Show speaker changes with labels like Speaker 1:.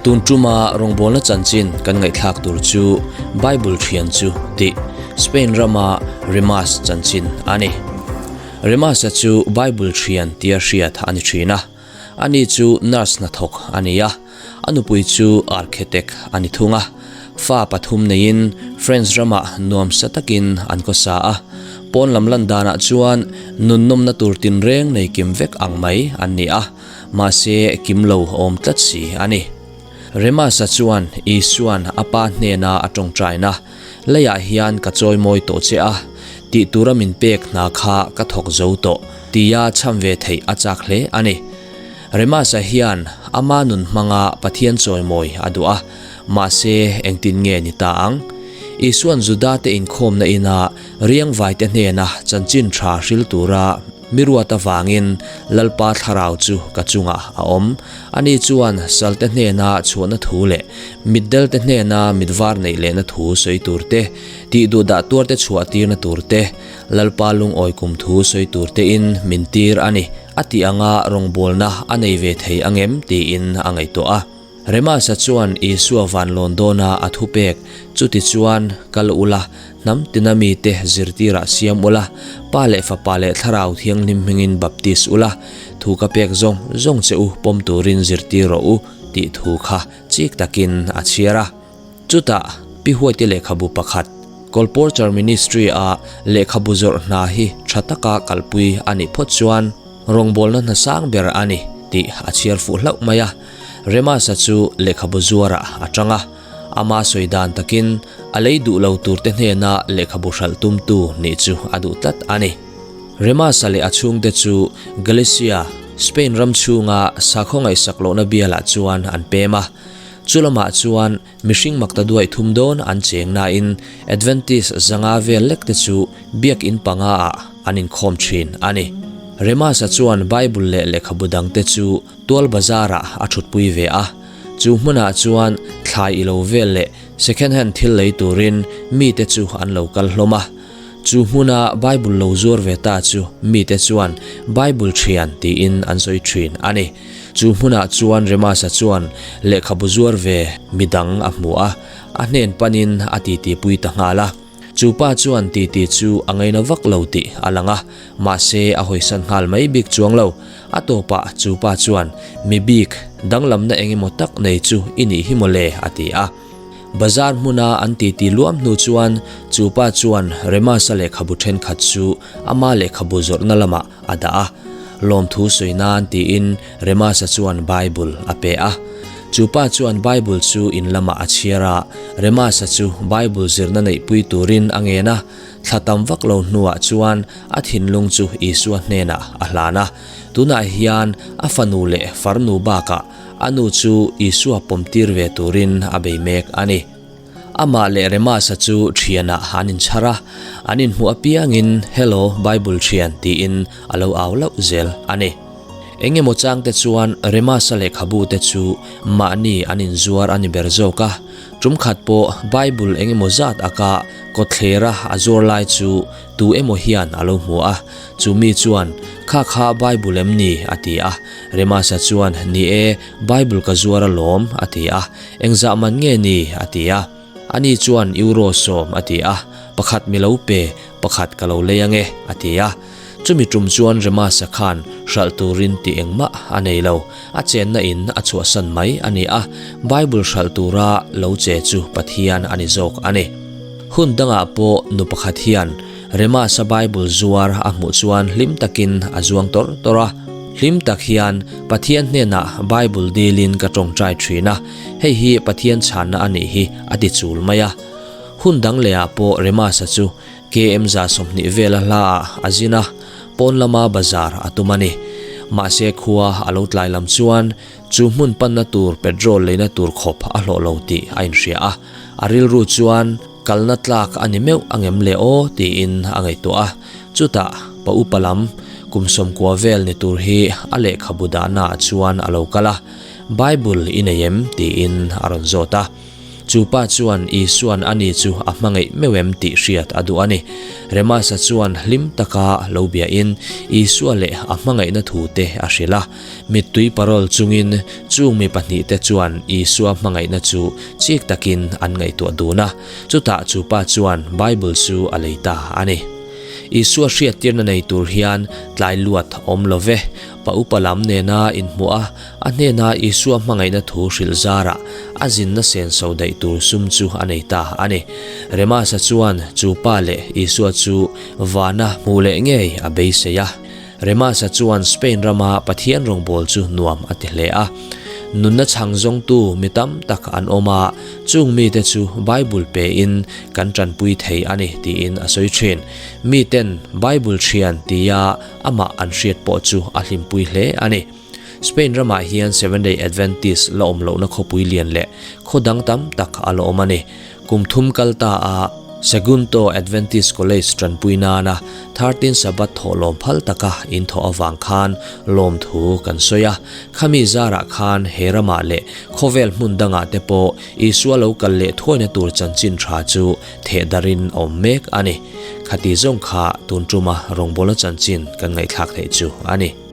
Speaker 1: Tun tuma rawngbawlna chanchin kan ngaihthlak tur chu Bible thian chu tih Spain rama Remas chanchin a ni. Remas-a chu Bible thian tia hriat a ni thin a. Ani chu nurse hnathawk a ni a, a nupui chu architect a ni thung a. Fa pathum neiin France ramah nuamsa takin an khawsa a. Pawn lam lan danah chuan nunnawmna tur tinreng nei kim vek ang mai an ni a. Mahse, kim lo awm tlat si a ni. Remasa chuan Isua'n a Pa hnena a tawngtaina, Leiah hian ka chawimawi tawh che a, tih tura min pek hna kha ka thawk zo tawh, tia chham ve theih a chak hle a ni. Remasa hian ama nun hmanga Pathian chawimawi a duh a, mahse engtin nge ni ta ang? Isua'n Judate inkhawmna ina riangvaite hnena chanchin tha hril tura Mi ruat avangin Lalpa thlarau chu ka chungah a awm. Ani chuan salte hnena chhuahna thu leh mitdelte hnena mitvar neih lehna thu sawi tur te, tih duh dah tuarte chhuah tirna tur te, Lalpa lungawi kum thu sawi tur tein min tir a ni, a tih anga rawngbawlna a nei ve thei angem tiin a ngaihtuah a. Remasa chuan Isua van lawn dawna a thupek, Chutichuan, kal ula, hnam tina mite zirtirah siam ula, Pa leh Fapa leh Thlarau Thianghlim hmingin baptis ula, thu ka pek zawng zawng che u pawm turin zirtir rawh u, tih thu kha chik takin a chhiar a. Chutah, Pi Huaite lehkhabu pakhat, Colporteur Ministry-a lehkhabu zawrh hna hi tha taka kalpui a nih phawt chuan rawngbawlna hna sang ber a ni tih a chhiar fuh hlauh mai a. Remasa chu lehkhabu zuarah a tang a, ama sawi dan takin a lei duh lo turte hnena lehkhabu hralh tumtu nih chu a duh tlat a ni. Remasa leh a chhungte chu Galicia, Spain ram chhunga sakhaw ngaihsak lohna bialah chuan an pem a. Chu lamah chuan mihring makta duai thum dawn an cheng nain Adventist zanga vel lekte chu biakin pangaah an inkhawm thin a ni. Remasa chuan Bible leh lehkhabu dangte chu Tual bazar ah a thutpui ve a, chu hmunah chuan thlai i lo vel leh second hand thil lei turin mite chu an lo kal hlawm a. Chu hmuna Bible lo zuar ve ta chu mite chuan Bible thian tiin an sawi thin a ni. Chu hmunah chuan Remasa chuan lehkhabu zuar ve midang a hmu a, a hnen panin a titipui ta nghal a. Chu pa chuan titi chu a ngaina vak lo tih a lang a, mahse a hawisan nghal mai bik chuang lo. A tawpah chu pa chuan, Mi bik, danglamna eng emaw tak nei chu i nih hi mawle, a ti a. Bazar hmuna an titi luam hnu chuan chu pa chuan Remasa lehkhabu thenkhat chu ama lehkhabu zawrhna lamah a dah a. Lawmthu sawi nan tiin Remasa chuan Bible a pe a. Chu pa chuan Bible chu in lamah a chhiar a, Remasa chu Bible zirna neihpui turin a ngen a. Thla tam vak lo hnuah chuan a thinlung chu Isua hnenah a hlan a. Tunah hian a fanu leh farnu bakah a nu chu Isua pawmtir ve turin a bei mek a ni. Amah leh Remasa chu thianah an inchhar a, an inhmuh apiangin Hello Bible thian tiin a lo au lauh zel a ni. Eng emaw changte chuan Remasa lehkhabu te chu mahni an inzuar a ni ber zawk a, tum khat pawh Bible eng emaw zat aka kawtthlera a zuar lai chu tu emaw hian a lo hmu a, chu mi chuan, Kha kha Bible em ni? a ti a, Remasa chuan, Ni e, Bible ka zuar alawm, a ti a. Engzah man nge ni? a ti a. Ani chuan Euro 10 a ti a, Pakhat mi lo pe, pakhat ka lo lei ange, a ti a. Chumi tum chuan Remasa khan hralh turin ti engmah a nei lo, a chenna in a chhuahsan mai a ni a, Bible hralh tura lo che chu Pathian a ni zawk a ni. Hun dangah pawh nu pakhat hian Remasa Bible zuar a hmuh chuan hlim takin a zuang tawrh tawrh a. Hlim tak hian Pathian hnenah Bible dilin ka tawngtai thin a, hei hi Pathian chhanna a nih hi a ti chul mai a. Hun dang lehah pawh Remasa chu KM 20 vela hlaah a zin a, pawn lama bazar a tum a ni. Mahse khua a lo tlai lam chuan chu hmun panna tur petrol leina tur khawp a hlawh lo tih a inhria a, a rilru chuan kalna tlak a ni meuh angem le aw tiin a ngaihtuah a. Chutah pa upa lam kum 90 vel ni tur hi a lehkhabu dahnaah chuan a lo kal a, Bible i nei em? tiin a rawn zawt a. Chu pa chuan Isua'n ani chu a hmangaih meuh em tih hriat a duh a ni. Remasa chuan hlim taka lo biain Isua leh a hmangaihna thute a hrilh a. Mittui parawl chungin chung mi pahnihte chuan Isua hmangaihna chu chik takin an ngaihtuah dun a. Chutah chu pa chuan Bible chu a lei ta a ni. Isua hriattirna nei tur hian tlai luat awm lo ve. Pa upa lam nena inhmuh a, a hnena Isua hmangaihna thu hrilh zarah a zinna senso daih tur sum chu a nei ta a ni. Remasa chuan chu pa leh Isua chu vana hmuh leh ngei a beisei a. Remasa chuan Spain rama Pathian rawngbâwl chu nuam a ti hle a. Nunna chhang zawngtu mi tam tak an awm a, chung mite chu Bible pein kan ṭanpui thei a ni tiin a sawi ṭhin. Miten Bible ṭhian tia amah an hriat pawh chu a hlimpui hle a ni. Spain ramah hian Seventh-day Adventist la awm lohna khawpui lian leh khaw dang tam tak a la awm a ni. Kum thum kal ta a Sagunto Adventist College tanpui nana 13 Sabbath thawh lawm phal taka in thawh avang khan lawmthu kan sawi a. Khami zarah khan he ramah leh khawvel hmun dangah te pawh Isua lo kal leh thuaina tur chanchin tha chu thehdarhin a awm mek a ni. Khati zawng kha tun tuma rawngbawlna chanchin kan ngaihthlak theih chu a ni.